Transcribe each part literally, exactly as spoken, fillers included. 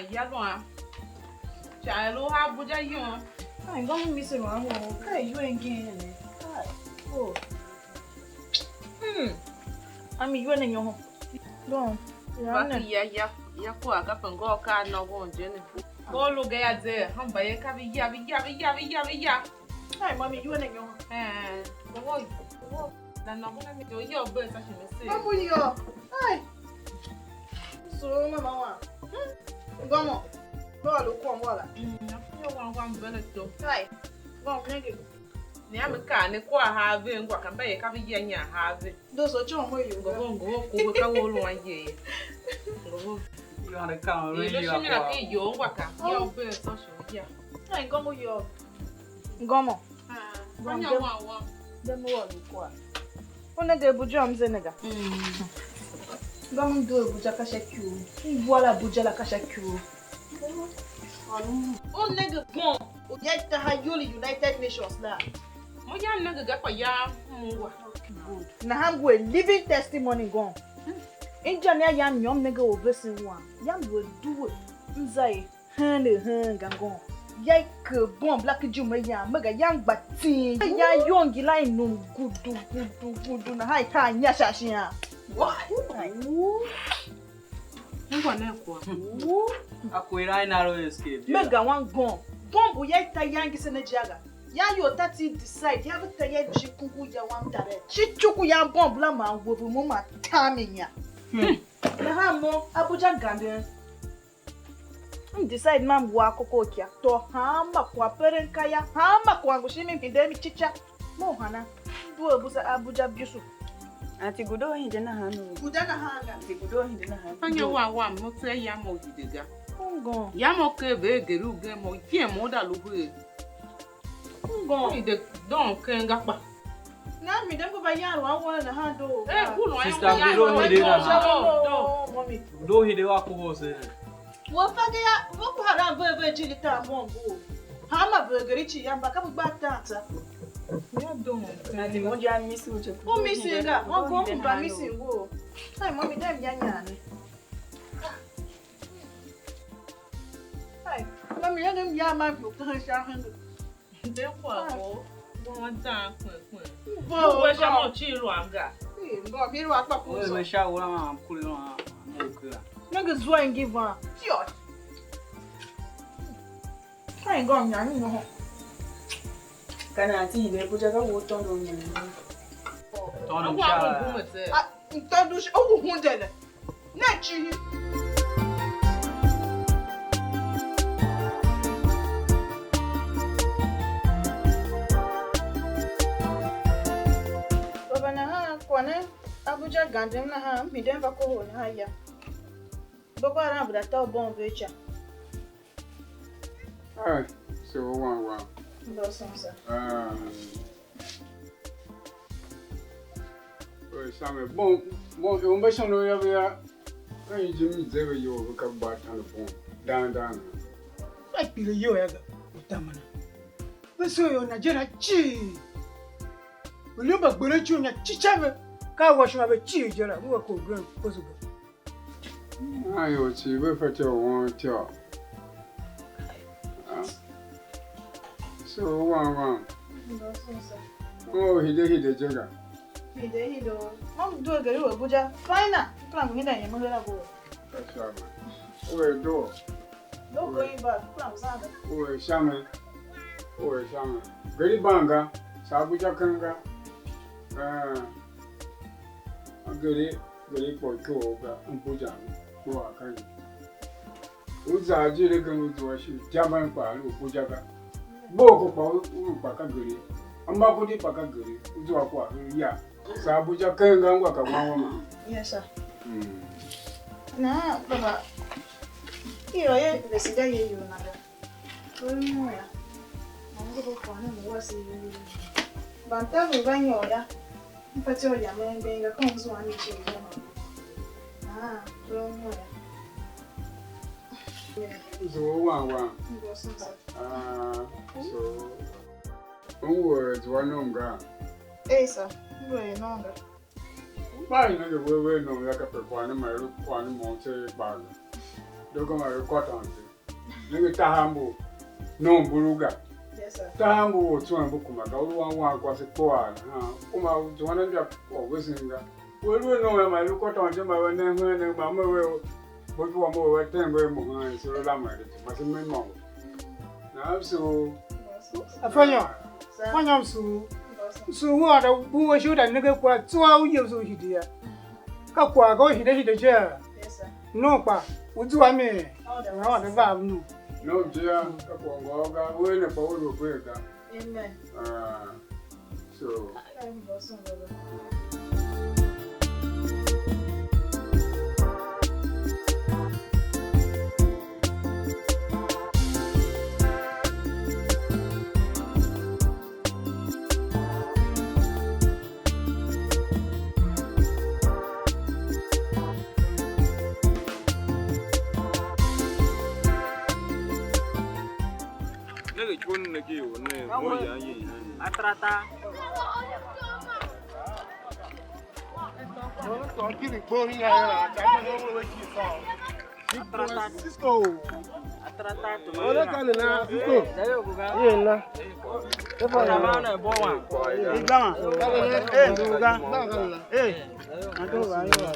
Ya lu a. Cha lu ha Abuja yum. Ai, ngô m misi lu a mo. Ka iwua ngeen ne. Ai. Oh. Hmm. Ami iwua ne nyoho. Don. Ba ki ya ya ya kwa ka pe ngô ka nôngon je ne. Ko lu ga ya ze, hamba ye ka vi ya vi ya vi ya vi ya vi ya. Ai, mami, iwua ne nyoho. Eh, wo wo. Na nôngon mi do yo be sa shi me se. Mamu yo. Ai. So mama wa. Ngomo. Lo a lu kwagh wala. Mm, na yo wan wan bele to. Ai. Ngomo nenge. Ni a me kaa ne kwagh a ve ngwa ka mba ye ka ve yia nya a ve. Ndo so chom mo yo. Ngovo ngovo ku ve ka wo lu an ye ye. Ngovo. You are the kind of Ye lo really shi mi na ke yo ngwa ka. Yo be so shi ya. Ai, ngomo yo. Ngomo. Ah, nya wan wan. Dem wo lu kwa. Una ge Abuja mze ne ga. Mm. Ngomo ndo Abuja ka sha kiu. Ngwa la Abuja la ka sha kiu. U nenge gbon u ya taha yoli United Nations la. Mo ya nenge ga kpa ya mungwa. Good. Nahan ngu a living testimony ngon. Inja ne yam nyom nenge u vesen wam. Yam lu a due. Mza e heen e heen ga ngon. Ya i ker bom bla ki jum a yam. Me ga yam gba tsing. Ya yongi la i num gudu gudu gudu nahan i kaa nya sha shian. What? Ungwa nen kwagh. A kwera i na lo escape. Me ga wan gom. Gom bu ya i ta yange se ne je ga. Ya ior ta ti decide, ya ve ta ya lu shi kungu ya wam direct. Shi chuku ya bomb la man we ve mo ma ta mi nya. Nahan mo Abuja ganden. M decide ma m wa koko kia. To hama kwa peren kaya, hama kwa ngu shi mi hinde mi chicha. Mo hana. Due busa Abuja biusu. Ati gudo hinde nahan u. Guda nahan ga. Ati gudo hinde nahan. Anya wa wa mo tse ya mo hide ga. Ngon. Ya mo ke ve gere u gen mo ye mo da lu he. Ngon. Hide don ken ga kpa. Na mi dem ko ba yan wa wona nahan do. Eh, ku lo Sister, ya gudo hinde nahan. Do. Mommy. Gudo hinde wa ku ho se ne. Wo fa ga ya, wo ku haram ve ve jili ta mo ngu. Hama ve gere chi ya mba ka bu gba ta ta. Ya don. Na di mo ja misi u che. U misi nga, mo go mba misi wo. Ai, mo mi dem ya nyane. Ai, mo mi ya dem ya ma bu kan sha hande. De kwa go, go zan kwen kwen. Bo, we sha mo chi lu anga. Ngo mi lu akpa ku. We so. Me sha ura ma am kule ma mo kula. Nenge zua ngi van. Tio. Ka i ngôm nyanyi nyoho. Ka nan ti hide Abuja ka wo tondo u nyanyi. Tondo u sha. A, tondo u sha, u hunde ne. Ne chihi. Baba nahan, kwagh ne Abuja ganden nahan, m hiden va kohol nahan ya. Boko Haram venda ta u bom ve ica. Ai, se u wan wam. Mba u sônsen. Ah. Ue same. Bon, bon, iwumbe shon u yô, ve yô, ka injim i ze ve iyol ve ka gba tan u bon. Dan dan. Ka kpile iyol yô ga, u tamana. Ve soo ior Nigeria cii. Ve lu mbagberen icugh nya cica ve, ka a wa ishima ve cii je la, ve wa kor gem kposo ga. Nahan ior cii ve fatyô u won ityô. Ah. So, u wan wam. U hide hide je ga. Hide hide o. Mam due gari u Abuja. Fina. Kila ngu hide yem hera bo. Ka sha ma. U er doo. Do going back. Kila ngu zanga. U er sha me. U er sha me. Gari banga. Sa Abuja kanga. Ah. Agere, gere kpôr ikor ga, Abuja, kpôr a ka nyi? U za ajiir ken u zua shin, ityaven kpaa lu Abuja ga. Gboko kpa u, u lu kpa ka gere. Amakundi kpa ka gere, u zua kwagh u ya. Sa Abuja ken ga ngwa ka wan wama. Yes, sir. Mm. Na, baba, iyo ye vese ga ye iyol na ga. Ve lu imo yô, ma ngu ve kôron u wase iyol. Mba mtaver va nyôr yô, m fatyô u yam emben ga, ka u m zua a mi cii ga. Aa, ve lu imo yô. Nzughul wang wang. Ngu sum sa. Ah, so, u ngu er zua nom ga? Ee, sa, m ngu er nom ga. Kpa i nenge we, we nom yô, kape kwagh ne ma i lu kwagh ne môm tseegh kpaa ga. Dogo ma ve kôton je. Nenge tahav mbu nom buru ga. Yes, sir. Tahav mbu u tswen mbu kuma ga, u lu wan wan kwase kpuaa nahan. Kuma u zuan a inja kwagh vesen ga. We lu a nom yô, ma i lu kôton je, ma ve ne hen ne, ma me ve bo zua mo ve tem ve mo hen, se lu lamen de, ma se me imôngo. Nahan se u Afanyô, afanyô msugh. Msugh u ôr da bu we shi u da nenge kwagh tsua u yevese u hide yô. Ka kwagh ga u hide hide je a? Yes, sir. No kpa u zua mi er, nga ôr da va a mnu. No je a, ka kwagh ngôôr ga, u er ne kpa u lu gber ga. Amen. Ah, so. Nenge ikon ne ki ior ne, mo yan yin. Atarata. Atarata. Cisco. Atarata. Ora ka ne na Cisco. Ye na. Te fa na. Igama. Eh, nduga. Eh. Anto ba yo.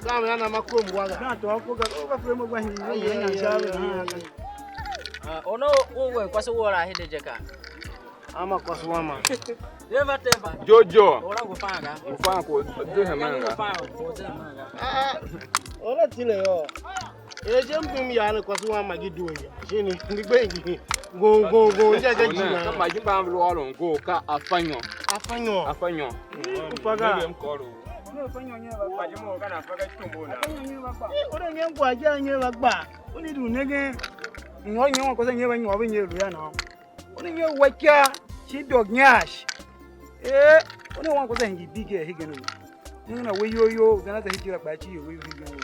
Ka me ana ma kom wa ga. Ka to ko ga, ko ga pre mo gwa hin. Ye na sha. Ah, ono u we kwase wora hide je ka. Ama kwase wama. Ye va temba. Jojo. Ora ngu fan ga. Ngu fan ko je hemen ga. Ngu fan ko je hemen ga. Ah, ora tile yo. E je m bum ya ne kwase wama gi due ya. Shini ndi gbe gi. Go go go ja ja gi na. Ka ma ji pam lu ôron go ka afanyo. Afanyo. Afanyo. Upaga. Ne m kôr u. Ne afanyo nye va. Ma ji mo ka na fa ga tumbo na. Afanyo nye va gba. Ora nye ngwa ja nye va gba. Uni du nenge. Nyo nyo kwase nye va nyo ve nye lu ya no. Una nyer wa ikya, shi dog nyash. Eh, una wan kwase hingir big air hegen u. Ningir a we iyol you, zan a za hijira kpa a ci we iyol hegen u.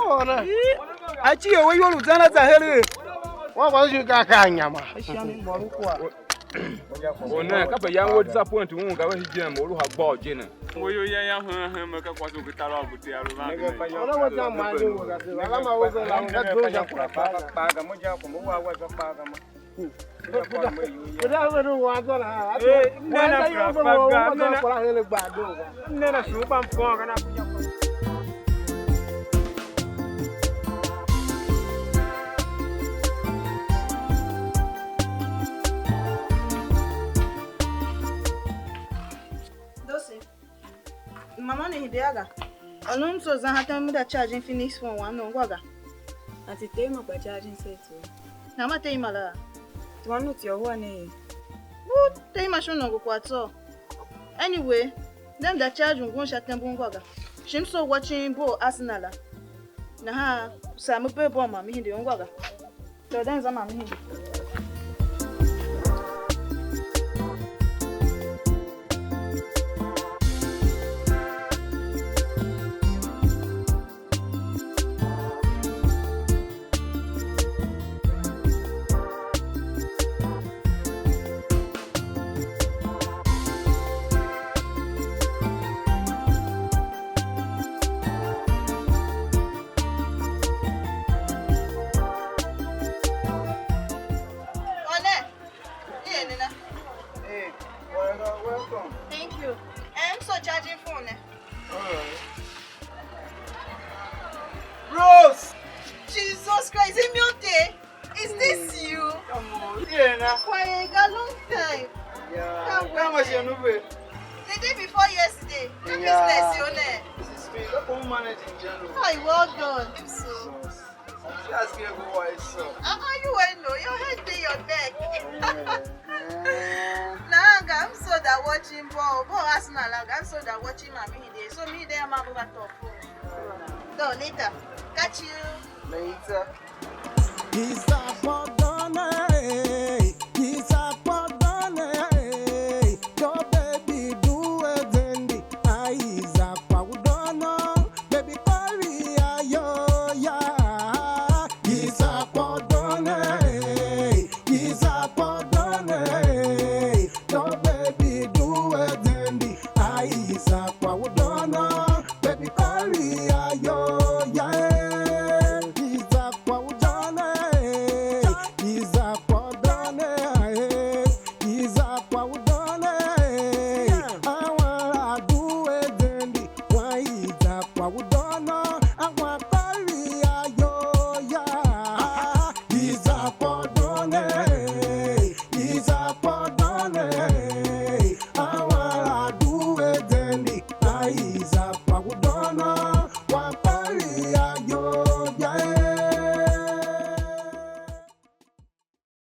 Ora. Eh, a ci we iyol u zan a za here. Wa kwase shi ka ka nyama. A shi a mi mor u kwa. One, ka pe yan we disappoint un ga we hegen mo lu ha gba u je ne. Wo yo ya ya hen hen me ka kwase u ke tar a bu te a lu na. Ora wa za ma ni wo ga se. Ala ma wo za la ga do ja kwa pa ga. Mo ja ko mo wa wa za pa ga ma. Kuda ve nu wa zwa la ha. Eh, nena pra fa ga, nena. Kwa hele gba do ga. Nena su ba mfon ga na kunya kwa. Dose. Mama ne hide a ga. Ônov m soo zan hatem m da charge Infinix phone wam ne ungwa ga. Ati te ma gba charging set u. Na ma te ima la. Tuan u tio hua ne ye. Bu te ima shon nongo kwagh tsô. Anyway, dem da charge ungwa sha tembe ungwa ga. Shi m soo watching ball Arsenal la. Nahan saa me bee ball ma me hide ungwa ga. Doo den za ma me hide. One, iye nena. Hey, well, uh, welcome. Thank you. Eh, m soo charging phone ne. All right. Rose! Jesus Christ, Imiote! Is this you? Come on, yeah, na. For a long time. Yeah. Can't wait. Come on, Shenube. The day before yesterday. The business, you know. This is me. Look, I'm managing general. Hi, well done. So, just give me why so. Uh-uh, you well know. Your head dey your neck. Nah, I'm so that watching ball. Ball Arsenal, I'm so that watching my me dey. So me there, I'm over top phone. So later. Catch you. Later. He's a